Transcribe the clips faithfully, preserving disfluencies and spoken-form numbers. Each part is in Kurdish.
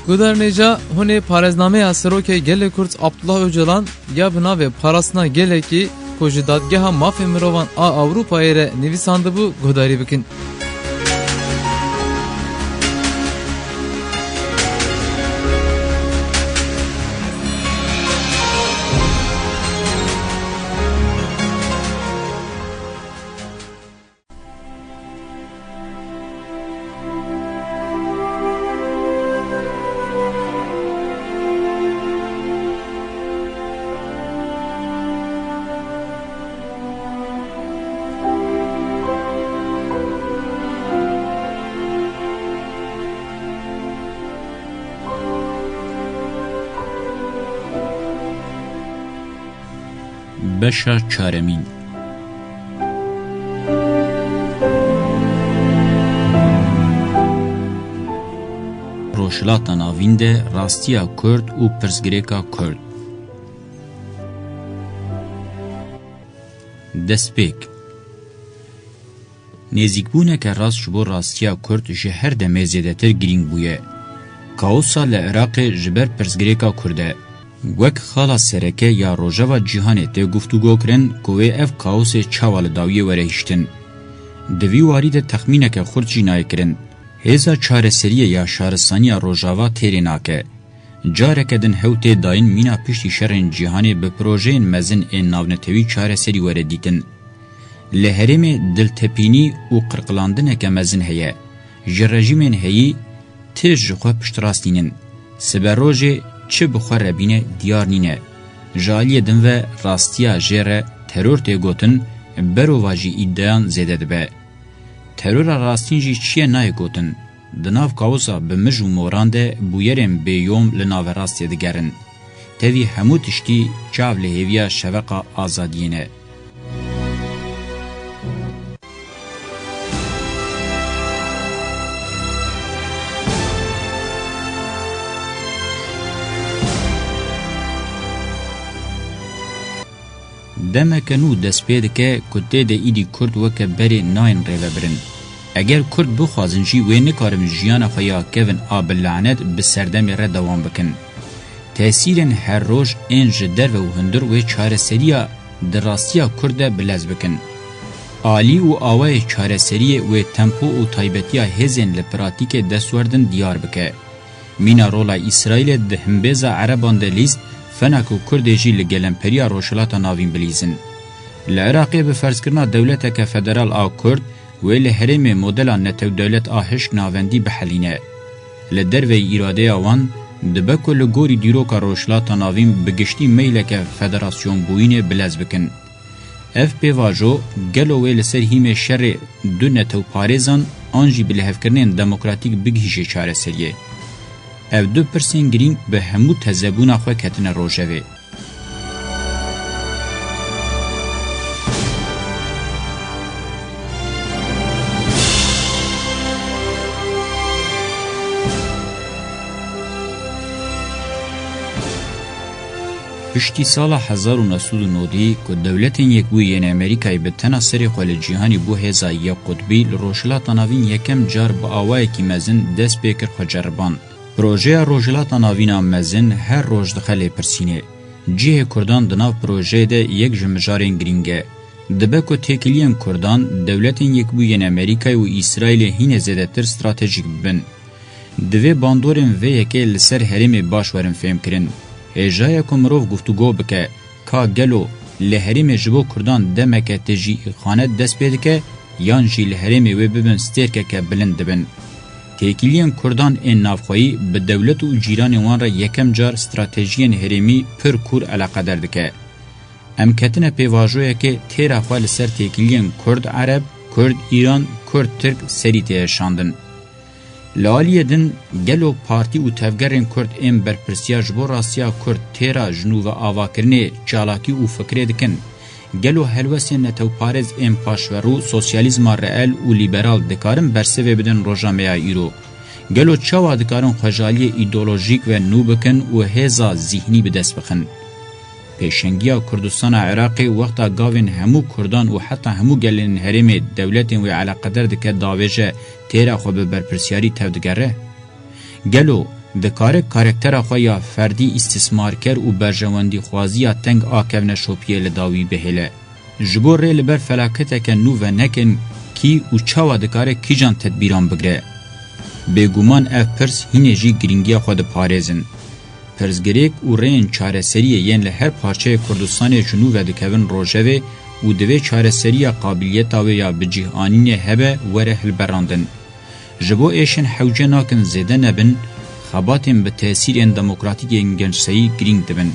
Guhdarên hêja, hûn ê parêznameya Serokê Gelê Kurd Abdullah Ocalan ya bi navê Parastina Gelekî ku ji Dadgeha Mafê Mirovan a Ewropayê re nivîsandibû guhdarî bikin. Beşa çaremîn. Rojhilata Navîn de rastiya Kurd û pirsgirêka Kurd. Destpêk. Nêzîkbûneke rast ji bo rastiya Kurd ji her demê zêdetir girîng bûye. Kaosa li Iraqê ji ber pirsgirêka Kurd e. Wek xala sereke ya Rojava cîhanê tê guftûgo kirin ku wê ev kaosê çawa li dawiyê were hiştin. Di vî warî de texmîneke xurt jî nayê kirin. Hêza çareseriyê ya Şaristaniya Rojava têrê nake. Careke din hew tê dayîn mîna piştî şerên cîhanê bi projeyên mezin ên navnetewî çareserî were dîtin. Li herêmê diltepînî û qirqilandineke mezin heye. Ji rejîmên heyî tişt ji xwe piştrast nînin. Siberojê çi bi xwe re bîne diyar nîne. Ji aliyê din ve rastiya jê re teror tê gotin, berovajî îdeyan zêde dibe. Terora rastîn jî çi ye nayê gotin. Di nav kaosa bi mij û moran de bûyerên bêyom li naverastê digerin. Tevî hemû tiştî çav li hêviya şeveqa azadiyê ne. Demeke nû dest pê dike ku tê de îdî Kurd weke berê nayên rêvebirin. Eger Kurd bixwazin jî wê nikarin jiyana xwe ya kevin a bi lanet bi serdemê re dewam bikin. Tesîrên her roj ên ji derve û hundir wê çareseriya di rastiya Kurd de bilez bikin. Alî û awayê çareseriyê wê tempo û taybetiya hêzên li pratîkê destwerdin diyar bike. Mîna rola Îsraîlê di himbêza Ereban de lîst, fena ku Kurdê jî li gelemperiya Rojhilata Navîn bilîzin. Li Iraqê bi ferzkirina dewleteke federal a Kurd, wê li herêmê modela netewdewlet a hişk navendî bihelîne. Li derveyî îradeya wan, dibe ku li gorî dîroka Rojhilata Navîn bi giştî meyleke federasyonbûyînê bilez bikin. Ev pêvajo gelo wê li ser hîmê şerê du netewparêzan an jî bi lihevkirinên demokratîk bigihîje çareseriyê? Ev du pirsên girîng bi hemû tezebûna xwe ketine rojevê. Piştî sala hezar û neh sed û nodî ku Dewletên Yekbûyî yên Amerîkayê bi tena serê xwe li cîhanê bû hêza yekqutbî, li Rojhilata Navîn yekem car bi awayekî mezin dest pê kir xwe ceriban. Projeya Rojhilata Navîn a mezin her roj dixe lêpirsînê. Cihê Kurdan di nav projeyê de yek ji mijarên girîng e. Dibe ku têkiliyên Kurdan, Dewletên Yekbûyî yên Amerîkayê û Îsraîlê hînê zêdetir stratejîk bibin. Divê bandorên vê yekê li ser herêmê baş werin fêmkirin. Hêja ye ku mirov guftûgo bike, ka gelo li herêmê ji bo Kurdan demeke tijî îxanet dest pê dike, yan jî li herêmê wê bibin stêrkeke bilind dibin. Têkiliyên Kurdan ên navxweyî bi dewlet û cîranên wan re yekem car stratejiyên herêmî pir kûr eleqeder dike. Em ketine pêvajoyekê têra xwe li ser têkiliyên Kurd-Ereb, Kurd-Îran, Kurd-Tirk serî tê hişandin. Li aliyê din, gelo partî û tevgerên Kurd ên berpirsiyar ji bo rastiya Kurd têra ji nû ve avakirinê, çalakî û fikirê dikin? Gelo helwestên netewparêz ên paşverû, sosyalîzma reel û lîberal dikarin bersivê bidin roja me ya îro? Gelo çawa dikarin xwejaliyê îdeolojîk ve nû bikin û hêza zîhnî bi dest bixin? Pêşengiya Kurdistana Iraqê wexta gavên hemû Kurdan û heta hemû gelên herêmê dewletên wê eleqeder dike davêje têra xwe bi berpirsiyarî tevdigere? Gelo Dikare karaktera xwe ya ferdî îstîsmarker û berjewendîxwaziya teng a kevneşopiyê li dawî bihêle. Ji bo rê li ber felaketeke nû venekin kî û çawa dikare kîjan tedbîran bigire? Bêguman ev pirs hînê jî girîngiya xwe diparêzin. Pirsgirêk û rêyên çareseriyê yên li her parçeyê Kurdistanê ji nû vedikevin rojevê û divê çareseriya qabiliyeta wê ya bi cih anînê hebe were hilberandin. Ji bo êşên hewce nakin zêde nebin, xebatên bi tesîrên demokratîk yên gençseyî girîng dibin.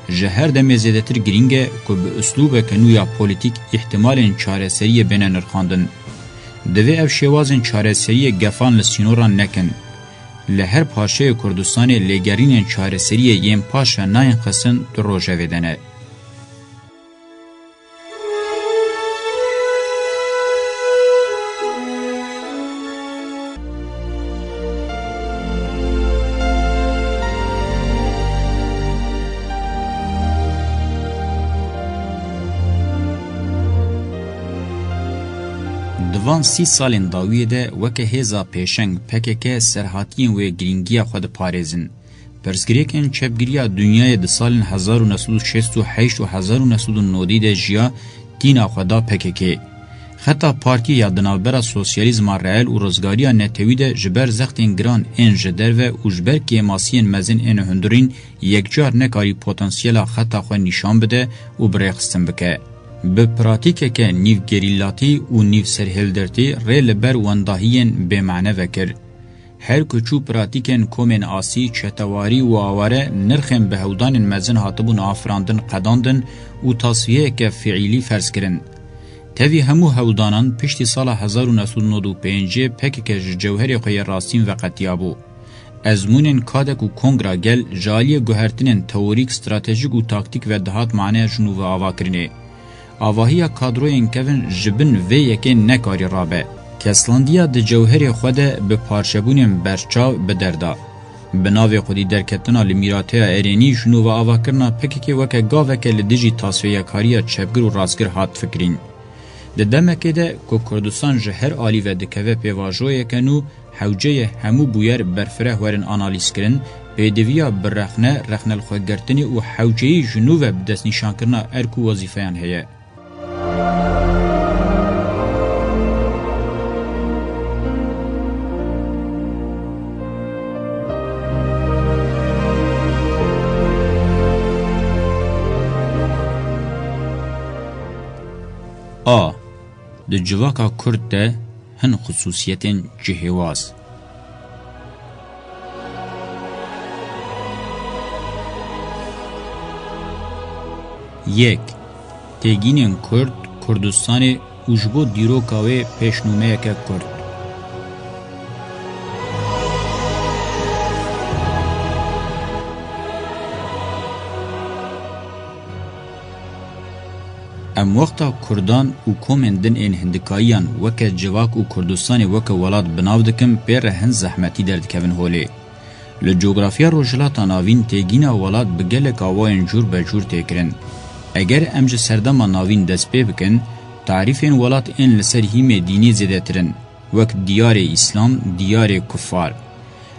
Ji her demê zêdetir girîng e ku bi uslûbeke nû ya polîtîk îhtimalên çareseriyê bêne nirxandin. Divê ev şêwazên çareseriyê gefan li sînoran nekin. Li her parçeyê Kurdistanê lêgerînên çareseriyê yên paş ve nayên xistin di rojevê de ne. Di van sî salên dawiyê de weke hêza pêşeng P K K serhatiyên wê girîngiya xwe diparêzin. Pirsgirêkên çepgiriya dinyayê di salên hezar û neh sed û şêst û heşt û hezar û neh sed û nodî de jiya tîna xwe da P K K. Xeta parkê ya di navbera sosyalîzma reel û rizgariya netewî de ji ber zextên giran ên ji derve û ji ber kêmasiyên mezin ên hundirîn yekcar nekarî potansiyela xeta xwe nîşan bide û bi rêxistin bike. Bi pratîkeke nîv gerîlatî û nîv serhildirtî rê li ber wendahiyên bêmane vekir. Her ku çû pratîkên komên asî, çetewarî û aware nirxên bi hewdanên mezin hatibûn afirandin, qedandin û tasfiyeyeke fiîlî ferz kirin. Tevî hemû hewdanan piştî sala hezar û neh sed û nod û pêncê P K K ji cewherê xwe yê rastîn veqetiyabû. Ezmûnên kadek û kongra gel ji aliyê guhertinên teorîk, stratejîk û taktîk ve dihat maneya ji nû ve avakirinê. Avahiya kadroyên kevin ji bin vê yekê nekarî rabe. Keslandiya di cewherê xwe de bi parçebûnên berçav bi der da. Bi navê xwedî derketina li mîrateya erênî ji nû ve avakirina P K K weke gaveke li dijî tasfêyekariya çepgir û rastgir hat fikirîn. Di demekê de ku Kurdistan ji her alî ve dikeve pêvajoyeke nû, hewce ye hemû bûyer berfireh werin analîzkirin, pêdiviya bi rexne, rexnelxwegirtinê û hewceyî ji nû ve bi destnîşankirina erk û wezîfeyan heye. A. Di civaka Kurd de hin xisûsiyetên cihêwaz. Yek. Têgînên Kurd, Kurdistanê û ji bo dîroka wê pêşnûmeyeke kurt. Em wexta Kurdan û komên din ên hindikariyan weke civak û Kurdistanê weke welat bi nav dikin, pê re hin zehmetî derdikevin holê. Li cografiya Rojhilata Navîn têgîna welat bi gelek awayên cûr be cûr tê kirin. Eger em ji Serdema Navîn dest pê bikin, tarîfên welat ên li ser hîmê dînî zêdetir in, wek diyarê Îslam, diyarê kufar.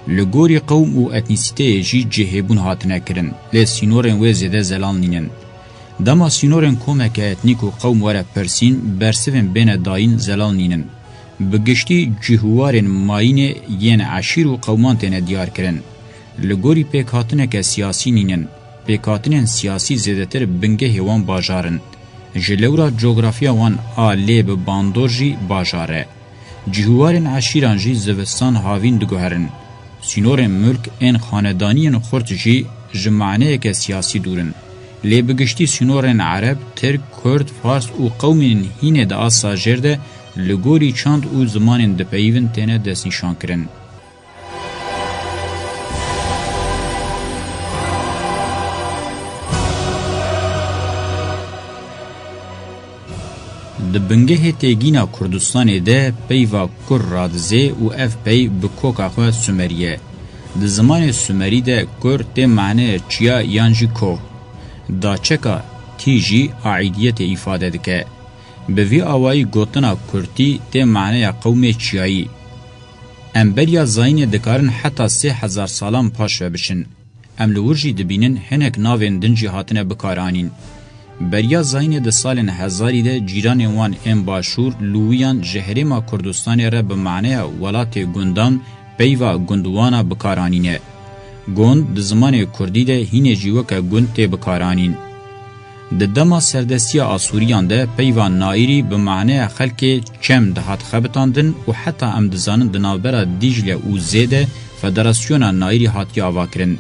Li gorî qewm û etnîsîteyê jî cihêbûn hatine kirin, lê sînorên wê zêde zelal nînin. Dema sînorên komeke etnîk û qewm were pirsîn, bersivên bêne dayîn zelal nînin. Bi giştî cih û warên mayînê yên eşîr û qewman têne diyar kirin. Li gorî pêkhatineke siyasî nînin. Pêkhatinên siyasî zêdetir bingehê wan bajar in. Ji lewra cografiya wan a lê bi bandor jî bajar e. Cih û warên eşîran jî zivistan havîn diguherin. Sînorên milk ên xanedaniyên xurt jî ji maneyeke siyasî dûr in. Lê bi giştî sînorên ereb, tirk, kurd, fars û qewmên hînê di asta jêr de li gorî çand û zimanên dipeyivin têne destnîşankirin. Di bingehê têgîna Kurdistanê de peyva kur radizê û ev pey bi koka xwe Sumerî ye. Di zimanê Sumerî de kur tê maneyê çiya yan jî koh. Daçeka tî jî aîdiyetê îfade dike. Bi vî awayî gotina kurtî tê maneya qewmê çiyayî. Em beriya zayînê dikarin heta sê hezar salan paş ve biçin. Em li wir jî dibînin hinek navên din jî hatine bikaranîn. Beriya zayînê di salên hezarî de cîranên wan ên başûr, Lûwiyan ji herêma Kurdistanê re bi maneya welatê gundan peyva gundwana bikaranîne. Gund di zimanê kurdî de hînê jî weke gund tê bikaranîn. Di dema serdestiya Asûriyan de peyva Naîrî bi maneya xelkê çem dihat xebitandin û heta em dizanin di navbera Dîcle û Zê de Federasyona Naîrî hatiye avakirin.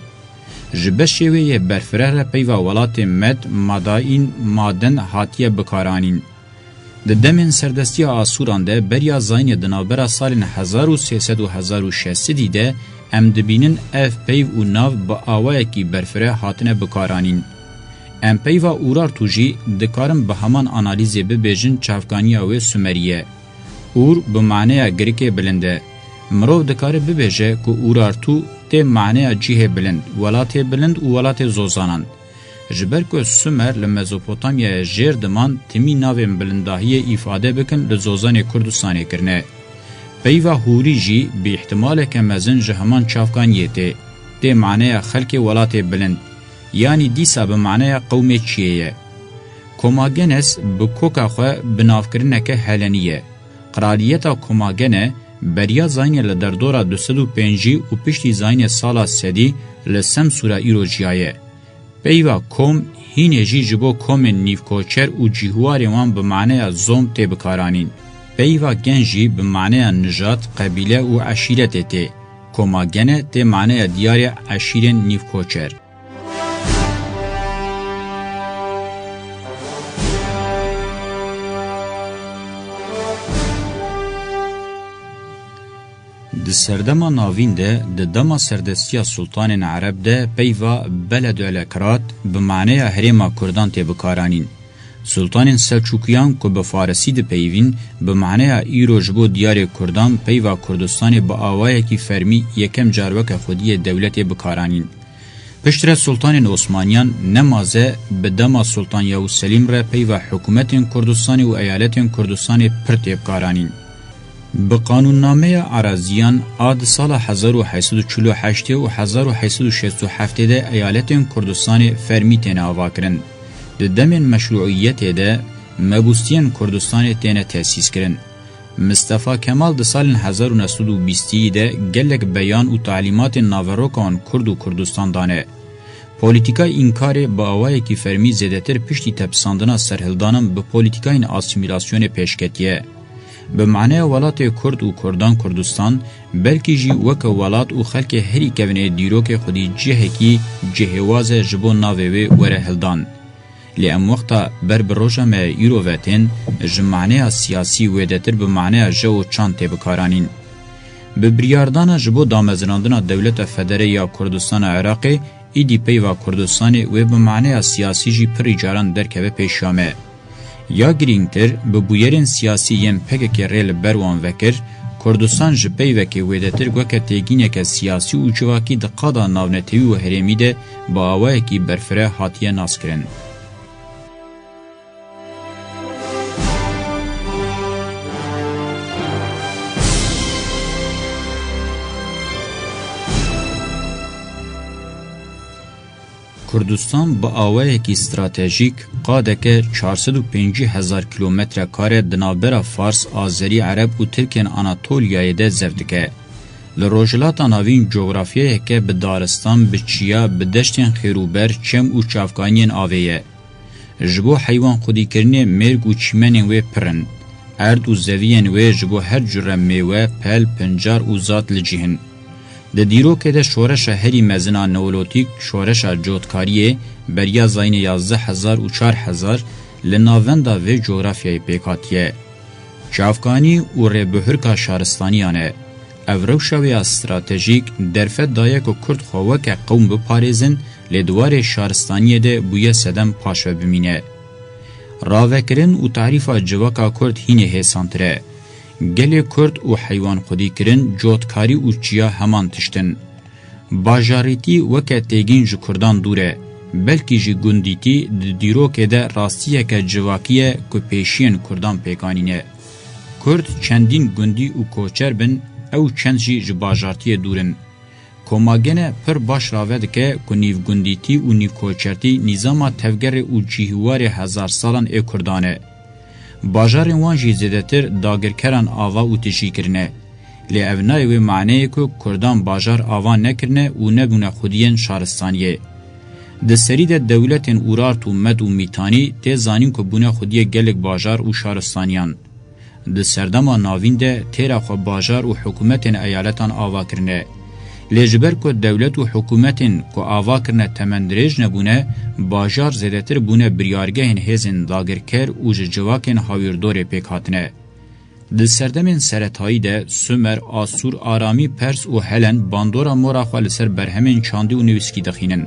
Ji beşê wê yê berfireh re peyva welatê Med, Madaîn, Maden hatiye bikaranîn. Di demên serdestiya Asûran de beriya zayînê di navbera salên hezar û sê sed û hezar û şeş sedî de em dibînin ev peyv û nav bi awayekî berfireh hatine bikaranîn. Em peyva Urartu jî dikarin bi heman analîzê bibêjin çavkaniya wê Sumerî ye. Ur bi maneya girikê bilind e. Mirov dikare bibêje ku Urartu tê maneya cihê bilind, welatê bilind û welatê zozanan. Ji ber ku Sumer li Mezopotamyaya jêr diman, timî navên bilindahiyê îfade bikin li zozanê Kurdistanê kirine. Peyva Hûrî jî bi îhtimaleke mezin ji heman çavkaniyê tê. Tê maneya xelkê welatê bilind, yanî dîsa bi maneya qewmê çiyê ye. Komagenes bi koka xwe binavkirineke helenî ye. Qraliyeta Komagene beriya zayînê li derdora du sed û pêncî û piştî zayînê sala sedî li Semsûra îro jiyaye. Peyva kom hînê jî ji bo komên nîvkoçer û cîhwarên wan bi maneya zom tê bikaranîn. Peyva gen jî bi maneya nijad, qebîle û eşîretê tê. Koma gene tê maneya diyarê eşîrên nîvkoçer. Di serdema navîn de, di dema serdestiya sultanên ereb de peyva Beledü Elekrat bi maneya herêma kurdan tê bikaranîn. Sultanên Selçûkiyan ku bi farisî dipeyivîn, bi maneya îro ji bo diyarê kurdan peyva Kurdistanê bi awayekî fermî yekem car weke xwediyê dewletê bikaranîn. Piştre sultanên Osmaniyan nemaze bi dema Sultan Yavuz Selîm re peyva hikûmetên Kurdistanê û eyaletên Kurdistanê pir tê bikaranîn. Bi qanûnnameya Araziyan a di sala hezar û heyt sed û çil û heştê û hezar û heyt sed û şêst û heftê de eyaletên Kurdistanê fermî têne avakirin. Di demên meşrûiyetê de mebûstiyên Kurdistanê têne tesîs kirin. Mistefa Kemal di salên hezar û neh sed û bîstî de gelek beyan û talîmatên naveroka wan Kurd û Kurdistan dane. Polîtîkay înkarê bi awayekî fermî zêdetir piştî tepisandina serhildanan bi polîtîkayên asîmîlasyonê pêş ketiye. Bi maneya welatê Kurd û Kurdan Kurdistan, belkî jî weke welat û xelkê herî kevin ê dîrokê xwedî cihekî cihêwaz e ji bo navê wê were hildan. Lê em wexta ber bi roja me îro ve tên, ji maneya siyasî wêdetir bi maneya je û çand tê bikaranîn. Bi biryardana ji bo damezinandina dewleta federe ya Kurdistana Iraqê, îdî peyva Kurdistanê wê bi maneya siyasî jî pirî caran derkeve pêşiya me. Ya girîngtir, bi bûyerên siyasî yên P K K rê li ber wan vekir, Kurdistan ji peyvekê wêdetir weke têgîneke siyasî û civakî di qada navnetewî û herêmî de bi awayekî berfireh hatiye naskirin. Kurdistan bi awayekî stratejîk qadeke çar sed û pêncî hezar kîlometre kare di navbera Fars, Azerî, Ereb û Tirkên Anatoliyayê de zev dike. Li Rojhilata Navîn cografyayeke bi daristan, bi çiya, bi deştên xêrûber, çem û çavkaniyên avê ye. Ji bo heywan xwedîkirinê mêrg û çîmenên wê pir in. Erd û zeviyên wê ji bo her cure mêwe, pel, pincar û zat li cih in. Di dîrokê de şoreşa herî mezin a neolotîk, şoreşa cotkariyê, beriya zayînê yazdeh hezar û çar hezar li navenda vê cografyayê pêk hatiye. Çavkanî û rêbihurka şaristaniyan e. Ev rewşa wê ya stratejîk derfet daye ku Kurd xwe weke qewm biparêzin, lê di warê şaristaniyê de bûye sedem paşve bimîne. Ravekirin û tarîfa civaka Kurd hînê hêsantir e. Gelê Kurd û heywan xwedîkirin, cotkarî û çiya heman tişt in. Bajarîtî weke têgîn ji Kurdan dûr e, belkî jî gundîtî di dîrokê de rastiyeke civakî ye ku pêşiyên Kurdan pêk anîne. Kurd çendîn gundî û koçer bin, ew çend jî ji bajartiyê dûr in. Koma gene pir baş rave dike ku nîvgundîtî û nîvkoçertî nîzama tevgerê û cîhwarê hezar salan ê Kurdan e. Bajarên wan jî zêdetir dagirkeran ava û tijî kirine. Lê ev nayê wê maneyê ku Kurdan bajar ava nekirine û nebûne xwediyên şaristaniyê. Di serî de dewletên Urart û Med û Mîtanî tê zanîn ku bûne xwediyê gelek bajar û şaristaniyan. Di serdema navîn de têra xwe bajar û hikûmetên eyaletan ava kirine. Lê ji ber ku dewlet û hikûmetên ku ava kirine temendirêj nebûne, bajar zêdetir bûne biryargehên hêzên dagirker û ji civakên hawîrdorê pêk hatine. Di serdemên seretayî de Sumer, Asûr, Aramî, Pers û Helen bandora mora xwe li ser berhemên çandî û nivîskî dixînin.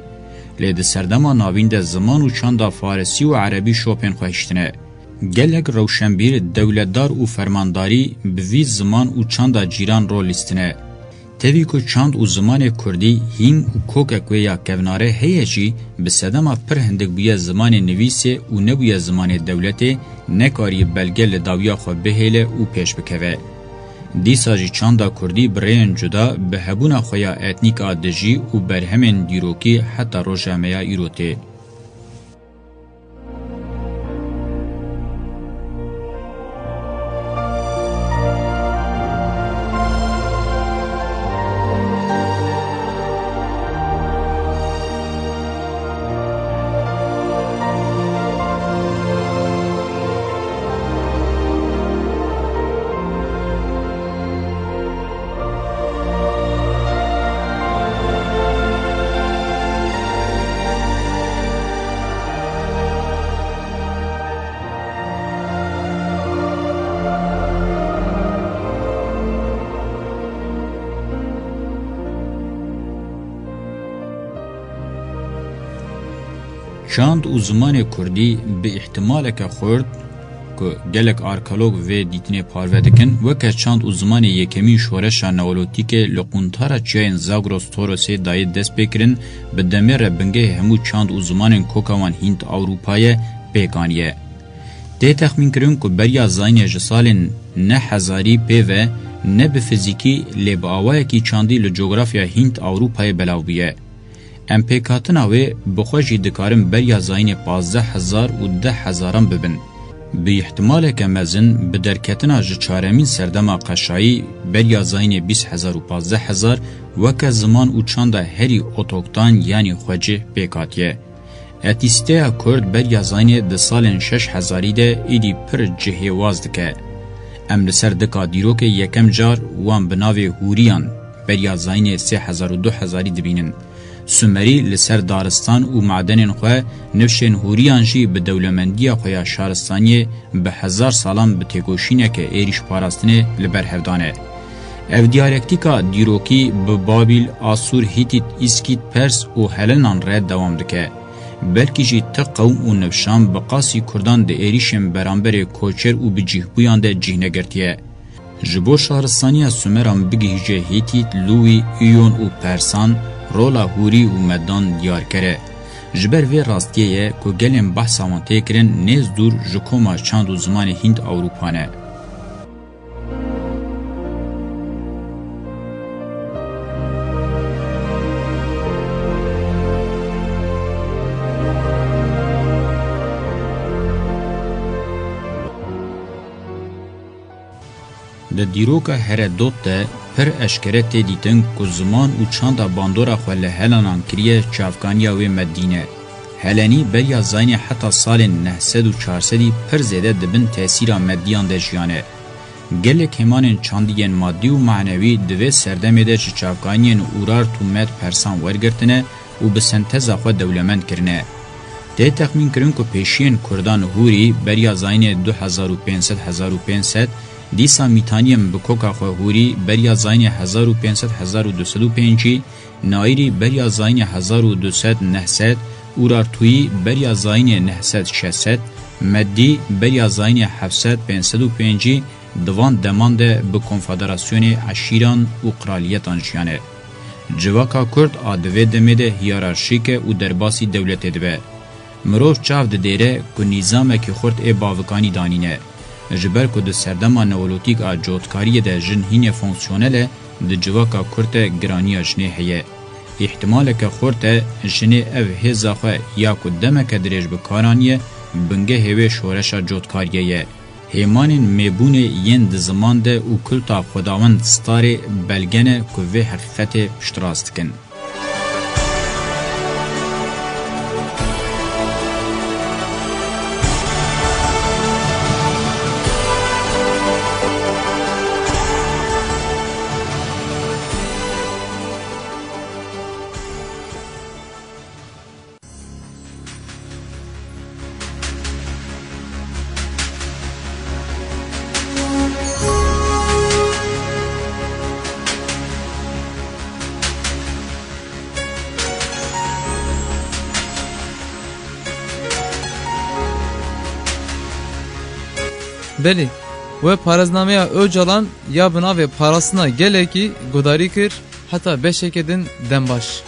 Lê di serdema navîn de ziman û çanda farisî û erebî şopên xwe hiştine. Gelek rewşenbîr, dewletdar û fermandarî bi vî ziman û çanda cîran rol lîstine. Tevî ku çand û zimanê kurdî hîn û kokek wê ya kevnare heye jî, bi sedema pir hindik bûye zimanê nivîsê û nebûye zimanê dewletê, nekariye belge li dawiya xwe bihêle û pêş bikeve. Dîsa jî çanda kurdî bi rêyên cuda, bi hebûna xwe ya etnîk a dijî û berhemên dîrokî heta roja me ya îro tê. Çand û zimanê kurdî bi îhtimaleke xurt, ku gelek arkeolog vê dîtinê parve dikin, weke çand û zimanê yekemîn şoreşa neolotîkê li quntara çiyayên Zagros Torosê dayê destpêkirin, bi demê re bingehê hemû çand û zimanên koka wan Hînd Ewropa ye, pêk aniye. Tê texmînkirin ku beriya zayînê ji salên neh hezarî pê ve ne bi fizîkî lê bi awayekî çandî li cografya Hînd Ewropayê belav bûye. Em pêkhatina wê bi xwe jî dikarin beriya zayînê pazdeh hezar û deh hezaran bibin. Bi îhtimaleke mezin bi derketina ji çaremîn serdema qeşayî beriya zayînê bîst hezar û pazdeh hezar weke ziman û çanda herî otoktan yanî xwecih pêk hatiye. Etîsteya Kurd beriya zayînê di salên şeş hezarî de êdî pir cihêwaz dike. Em li ser dika dîrokê yekem car wan bi navê Hûriyan beriya zayînê sê hezar û du hezarî dibînin. Sumerî li ser daristan û madenên xwe, nifşên Hûriyan jî bi dewlemendiya xwe ya şaristaniyê bi hezar salan bi têkoşîneke êrîşparastinê li ber hev dane. Ev diyalektîka dîrokî bi Babîl, Asûr, Hîtît, Îskît, Pers û Helenan re dewam dike. Belkî jî ti qewm û nifşan bi qasî Kurdan di êrîşên beramberê koçer û bicîhbûyan de cih negirtiye. Ji bo şaristaniya Sumeran bigihîje Hîtît, Lûwî, Îyon û Persan, rola Hûrî û Medan diyarker e. Ji ber vê rastiyê ye ku gelên behsa wan tê kirin nêz dûr ji koma çand û zimanê Hînd Ewropa ne. Di dîroka Heredot de pir eşkere tê dîtin ku ziman û çanda bandora xwe li Helanan kiriye çavkaniya wê Medî ne. Helenî beriya zayînê heta salên neh sed û çar sedî pir zêde di bin tesîra Mediyan de jiyane. Gelek hêmanên çandî yên madî û manewî di vê serdemê de ji çavkaniyên Urart û Med Persan wergirtine û bi senteza xwe dewlemend kirine. Tê texmînkirin ku pêşiyên Kurdan Hûrî beriya zayînê du hezar û pênc sed hezar û pênc sed, dîsa Mîtaniyên bi koka xwe Hûrî beriya zayînê hezar û pênc sed hezar û du sed û pêncî, Naîrî beriya zayînê hezar û du sed neh sed, Urartûyî beriya zayînê neh sed şeş sed, Meddî beriya zayînê heft sed pênc sed û pêncî di van deman de bi konfederasyonê eşîran û qraliyetan jiyane. Civaka Kurd a di vê demê de hiyerarşîk e û derbasî dewletê dibe. Mirov çav didêre ku nîzamekî xurt ê bavikanî danîne. Ji ber ku di serdema neolotîk a cotkariyê de jin hînê fonksiyonel e, di civaka kurt de giraniya jinê heye. Îhtimaleke xurt e jinê ev hêza xwe ya ku demeke dirêj bi kar aniye, bingehê wê şoreşa cotkariyê ye. Hêmanên mêbûnê yên di ziman de û kulta Xwedawend Starê belge ne ku vê heqîqetê piştrast dikin. Belê, we parêznameya Ocalan ya bi navê Parastina Gelekî guhdarî kir, heta beşeke din dem baş.